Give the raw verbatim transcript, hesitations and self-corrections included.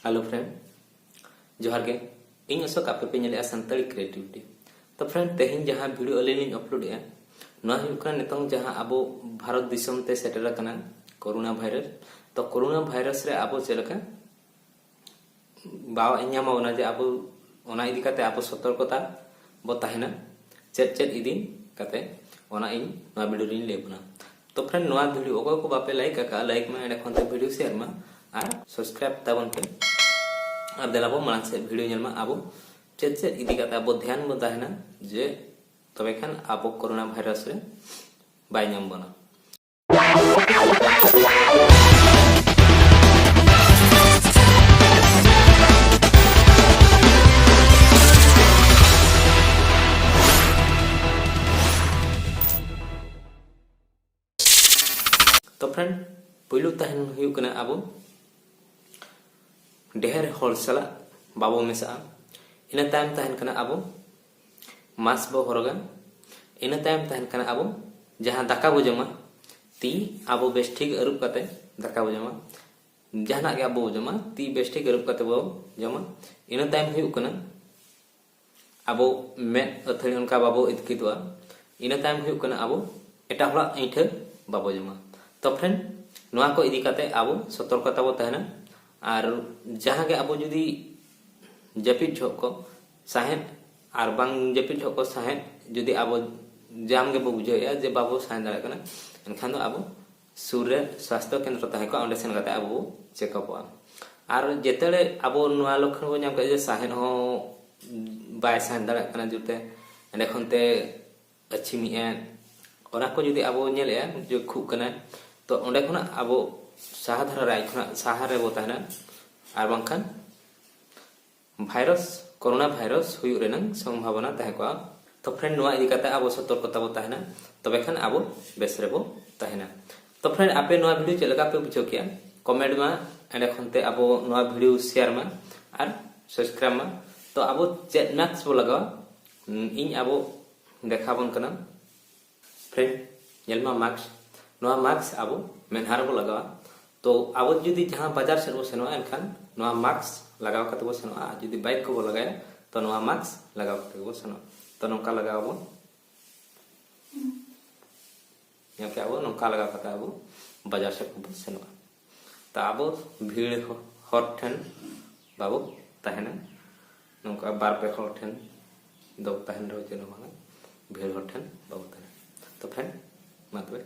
Hello friend, ᱡᱚᱦᱟᱨ ᱜᱮ᱾ ᱤᱧ ᱚᱥᱳᱠ, ᱟᱯᱮ ᱯᱮ ᱧᱮᱞᱮᱜᱼᱟ ᱥᱟᱱᱛᱟᱲᱤ ᱠᱨᱤᱭᱮᱴᱤᱵᱷᱤᱴᱤ᱾ ᱛᱚ friend, ᱛᱮᱦᱮᱧ ᱡᱟᱦᱟᱸ ᱵᱷᱤᱰᱤᱭᱳ ᱟᱹᱞᱤᱧ ᱞᱤᱧ ᱟᱯᱞᱳᱰᱮᱜᱼᱟ, ᱱᱚᱣᱟ ᱦᱩᱭᱩᱜ ᱠᱟᱱᱟ ᱱᱤᱛᱚᱝ ᱡᱟᱦᱟᱸ ᱟᱵᱚ ᱵᱷᱟᱨᱚᱛ ᱫᱤᱥᱚᱢ ᱛᱮ ᱥᱮᱴᱮᱨ ᱟᱠᱟᱱᱟ ᱠᱳᱨᱳᱱᱟ ᱵᱷᱟᱭᱨᱟᱥ᱾ ᱛᱚ ᱠᱳᱨᱳᱱᱟ ᱵᱷᱟᱭᱨᱟᱥ ᱨᱮ ᱟᱵᱚ ᱪᱮᱫ ᱞᱮᱠᱟ ᱵᱟᱣ ᱧᱟᱢ ᱟᱵᱚᱱᱟ ᱡᱮ ᱟᱵᱚ ᱚᱱᱟ ᱤᱫᱤ ᱠᱟᱛᱮ ᱟᱵᱚ ᱥᱚᱛᱚᱨᱠᱚᱛᱟ ᱵᱚ ᱛᱟᱦᱮᱱᱟ, ᱪᱮᱫ ᱪᱮᱫ ᱤᱫᱤ ᱠᱟᱛᱮ, ᱚᱱᱟ ᱤᱧ ᱱᱚᱣᱟ ᱵᱷᱤᱰᱤᱭᱳ ᱨᱤᱧ ᱞᱟᱹᱭ ᱟᱵᱚᱱᱟ᱾ ᱛᱚ friend, ᱱᱚᱣᱟ ᱵᱷᱤᱰᱤᱭᱳ ᱚᱠᱚᱭ ᱠᱚ ᱵᱟᱯᱮ ᱞᱟᱭᱤᱠ ᱟᱠᱟᱫᱼᱟ, ᱞᱟᱭᱤᱠ ᱢᱮ, ᱮᱸᱰᱮ ᱠᱷᱚᱱ ᱛᱮ ᱵᱷᱤᱰᱤᱭᱳ ᱥᱮᱭᱟᱨ ᱢᱟ ᱟᱨ ᱥᱟᱵᱥᱠᱨᱟᱭᱤᱵ ᱛᱟᱵᱚᱱ ᱯᱮ᱾ ᱟᱨ ᱫᱮᱞᱟ ᱵᱚ ᱢᱟᱲᱟᱝ ᱥᱮᱫ ᱵᱷᱤᱰᱤᱭᱳ ᱧᱮᱞ ᱢᱟ, ᱟᱵᱚ ᱪᱮᱫ ᱪᱮᱫ ᱤᱫᱤ ᱠᱟᱛᱮ ᱟᱵᱚ ᱫᱷᱮᱭᱟᱱ ᱵᱚ ᱛᱟᱦᱮᱱᱟ, ᱡᱮ ᱛᱚᱵᱮ ᱠᱷᱟᱱ ᱟᱵᱚ ᱠᱳᱨᱳᱱᱟ ᱵᱷᱟᱭᱨᱟᱥ ᱨᱮ ᱵᱟᱭ ᱧᱟᱢ ᱵᱚᱱᱟ᱾ ᱛᱚ friend, ᱯᱩᱭᱞᱩ ᱛᱟᱦᱮᱱ ᱦᱩᱭᱩᱜ ᱠᱟᱱᱟ ᱟᱵᱚ ᱰᱷᱮᱨ ᱦᱚᱲ ᱥᱟᱞᱟᱜ ᱵᱟᱵᱚ ᱢᱮᱥᱟᱜᱼᱟ᱾ ᱤᱱᱟᱹ ᱛᱟᱭᱚᱢ ᱛᱟᱦᱮᱱ ᱠᱟᱱᱟ ᱟᱵᱚ ᱢᱟᱥᱠ ᱵᱚ ᱦᱚᱨᱚᱜᱟ᱾ ᱤᱱᱟᱹ ᱛᱟᱭᱚᱢ ᱛᱟᱦᱮᱱ ᱠᱟᱱᱟ ᱟᱵᱚ ᱡᱟᱦᱟᱸ ᱫᱟᱠᱟ ᱵᱚ ᱡᱚᱢᱟ, ᱛᱤ ᱟᱵᱚ ᱵᱮᱥ ᱴᱷᱤᱠ ᱟᱹᱨᱩᱵ ᱠᱟᱛᱮ ᱫᱟᱠᱟ ᱵᱚ ᱡᱚᱢᱟ᱾ ᱡᱟᱦᱟᱱᱟᱜ ᱜᱮ ᱟᱵᱚ ᱵᱚ ᱡᱚᱢᱟ, ᱛᱤ ᱵᱮᱥ ᱴᱷᱤᱠ ᱟᱹᱨᱩᱵ ᱠᱟᱛᱮ ᱵᱚ ᱡᱚᱢᱟ᱾ ᱤᱱᱟᱹ ᱛᱟᱭᱚᱢ ᱦᱩᱭᱩᱜ ᱠᱟᱱᱟ ᱟᱵᱚ ᱢᱮᱫ ᱟᱹᱛᱷᱟᱹᱲᱤ ᱚᱱᱠᱟ ᱵᱟᱵᱚ ᱤᱛᱠᱤᱛᱚᱜᱼᱟ᱾ ᱤᱱᱟᱹ ᱛᱟᱭᱚᱢ ᱦᱩᱭᱩᱜ ᱠᱟᱱᱟ ᱟᱵᱚ ᱮᱴᱟᱜ ᱦᱚᱲᱟᱜ ᱟᱹᱭᱴᱷᱟᱹ ᱵᱟᱵᱚ ᱡᱚᱢᱟ᱾ ᱛᱚ friend, ᱱᱚᱣᱟ ᱠᱚ ᱤᱫᱤ ᱠᱟᱛᱮ ᱟᱵᱚ ᱥᱚᱛᱚᱨᱠᱚᱛᱟ ᱵᱚ ᱛᱟᱦᱮᱱᱟ᱾ ᱟᱨ ᱡᱟᱦᱟᱸ ᱜᱮ ᱟᱵᱚ ᱡᱩᱫᱤ ᱡᱟᱹᱯᱤᱫ ᱡᱚᱦᱚᱜ ᱠᱚ ᱥᱟᱦᱮᱫ ᱟᱨ ᱵᱟᱝ ᱡᱟᱹᱯᱤᱫ ᱡᱚᱦᱚᱜ ᱠᱚ ᱥᱟᱦᱮᱫ ᱡᱩᱫᱤ ᱟᱵᱚ ᱡᱟᱢ ᱜᱮᱵᱚ ᱵᱩᱡᱷᱟᱹᱣᱮᱫᱼᱟ ᱡᱮ ᱵᱟᱵᱚ ᱥᱟᱦᱮᱫ ᱫᱟᱲᱮᱭᱟᱜ ᱠᱟᱱᱟ, ᱮᱱᱠᱷᱟᱱ ᱫᱚ ᱟᱵᱚ ᱥᱩᱨ ᱨᱮ ᱥᱟᱥᱛᱷᱚ ᱠᱮᱱᱫᱨᱚ ᱛᱟᱦᱮᱸ ᱠᱚᱜᱼᱟ, ᱚᱸᱰᱮ ᱥᱮᱱ ᱠᱟᱛᱮ ᱟᱵᱚ ᱵᱚ ᱪᱮᱠᱟᱯᱚᱜᱼᱟ᱾ ᱟᱨ ᱡᱮᱛᱮ ᱟᱵᱚ ᱱᱚᱣᱟ ᱞᱚᱠᱠᱷᱚᱱ ᱵᱚ ᱧᱟᱢ ᱠᱮᱫᱟ ᱡᱮ ᱥᱟᱦᱮᱫ ᱦᱚᱸ ᱵᱟᱭ ᱥᱟᱦᱮᱫ ᱫᱟᱲᱮᱭᱟᱜ ᱠᱟᱱᱟ ᱡᱩᱨᱛᱮ, ᱮᱸᱰᱮ ᱠᱷᱚᱱ ᱛᱮ ᱟᱹᱪᱷᱤᱢᱮᱜᱼᱟ, ᱚᱱᱟ ᱠᱚ ᱡᱩᱫᱤ ᱟᱵᱚ ᱧᱮᱞᱮᱜᱼᱟ ᱡᱮ ᱠᱷᱩᱜ ᱠᱟᱱᱟᱭ, ᱛᱚ ᱚᱸᱰᱮ ᱠᱷᱚᱱᱟᱜ ᱟᱵᱚ ᱥᱟᱦᱟ ᱫᱷᱟᱨᱟ ᱨᱮ, ᱟᱡ ᱠᱷᱚᱱᱟᱜ ᱥᱟᱦᱟ ᱨᱮᱵᱚ ᱛᱟᱦᱮᱱᱟ᱾ ᱟᱨ ᱵᱟᱝᱠᱷᱟᱱ ᱵᱷᱟᱭᱨᱟᱥ, ᱠᱳᱨᱳᱱᱟ ᱵᱷᱟᱭᱨᱟᱥ ᱦᱩᱭᱩᱜ ᱨᱮᱱᱟᱜ ᱥᱚᱢᱵᱷᱟᱵᱚᱱᱟ ᱛᱟᱦᱮᱸ ᱠᱚᱜᱼᱟ᱾ ᱛᱚ friend, ᱱᱚᱣᱟ ᱤᱫᱤ ᱠᱟᱛᱮ ᱟᱵᱚ ᱥᱚᱛᱚᱨᱠᱚᱛᱟ ᱵᱚ ᱛᱟᱦᱮᱱᱟ, ᱛᱚᱵᱮ ᱠᱷᱟᱱ ᱟᱵᱚ ᱵᱮᱥ ᱨᱮᱵᱚ ᱛᱟᱦᱮᱱᱟ᱾ ᱛᱚ friend, ᱟᱯᱮ ᱱᱚᱣᱟ ᱵᱷᱤᱰᱤᱭᱳ ᱪᱮᱫ ᱞᱮᱠᱟ ᱯᱮ ᱵᱩᱡᱷᱟᱹᱣ ᱠᱮᱜᱼᱟ? ᱠᱚᱢᱮᱱᱴ ᱢᱟ, ᱮᱸᱰᱮ ᱠᱷᱚᱱ ᱛᱮ ᱟᱵᱚ ᱱᱚᱣᱟ ᱵᱷᱤᱰᱤᱭᱳ ᱥᱮᱭᱟᱨ ᱢᱟ ᱟᱨ ᱥᱟᱵᱥᱠᱨᱟᱭᱤᱵ ᱢᱟ᱾ ᱛᱚ ᱟᱵᱚ ᱪᱮᱫ ᱢᱟᱥᱠ ᱵᱚ ᱞᱟᱜᱟᱣᱟ, ᱤᱧ ᱟᱵᱚ ᱫᱮᱠᱷᱟᱣ ᱵᱚᱱ ᱠᱟᱱᱟ᱾ friend, ᱧᱮᱞ ᱢᱟ ᱢᱟᱥᱠ, ᱱᱚᱣᱟ ᱢᱟᱥᱠ ᱟᱵᱚ ᱢᱮᱫᱦᱟ ᱨᱮᱵᱚ ᱞᱟᱜᱟᱣᱟ᱾ ᱛᱚ ᱟᱵᱚ ᱡᱩᱫᱤ ᱡᱟᱦᱟᱸ ᱵᱟᱡᱟᱨ ᱥᱮᱫ ᱵᱚ ᱥᱮᱱᱚᱜᱼᱟ, ᱮᱱᱠᱷᱟᱱ ᱱᱚᱣᱟ ᱢᱟᱥᱠ ᱞᱟᱜᱟᱣ ᱠᱟᱛᱮ ᱵᱚ ᱥᱮᱱᱚᱜᱼᱟ᱾ ᱟᱨ ᱡᱩᱫᱤ ᱵᱟᱭᱤᱠ ᱠᱚᱵᱚ ᱞᱟᱜᱟᱭᱟ, ᱛᱚ ᱱᱚᱣᱟ ᱢᱟᱥᱠ ᱞᱟᱜᱟᱣ ᱠᱟᱛᱮ ᱵᱚ ᱥᱮᱱᱚᱜᱼᱟ᱾ ᱛᱚ ᱱᱚᱝᱠᱟ ᱞᱟᱜᱟᱣ ᱟᱵᱚᱱ, ᱧᱮᱞ ᱠᱮᱜᱼᱟ ᱵᱚ, ᱱᱚᱝᱠᱟ ᱞᱟᱜᱟᱣ ᱠᱟᱛᱮ ᱟᱵᱚ ᱵᱟᱡᱟᱨ ᱥᱮᱫ ᱵᱚ ᱥᱮᱱᱚᱜᱼᱟ᱾ ᱛᱚ ᱟᱵᱚ ᱵᱷᱤᱲ ᱦᱚ-, ᱦᱚᱲ ᱴᱷᱮᱱ ᱵᱟᱵᱚ ᱛᱟᱦᱮᱱᱟ, ᱱᱚᱝᱠᱟ ᱵᱟᱨ ᱯᱮ ᱦᱚᱲ ᱴᱷᱮᱱ ᱫᱚ ᱛᱟᱦᱮᱱ ᱨᱮᱦᱚᱸ ᱪᱮᱫ ᱦᱚᱸ ᱵᱟᱝᱟ, ᱵᱷᱤᱲ ᱦᱚᱲ ᱴᱷᱮᱱ ᱵᱟᱵᱚ ᱛᱟᱦᱮᱱᱟ᱾ ᱛᱚ ᱯᱷᱨᱮᱱᱰ, ᱢᱟ ᱛᱚᱵᱮ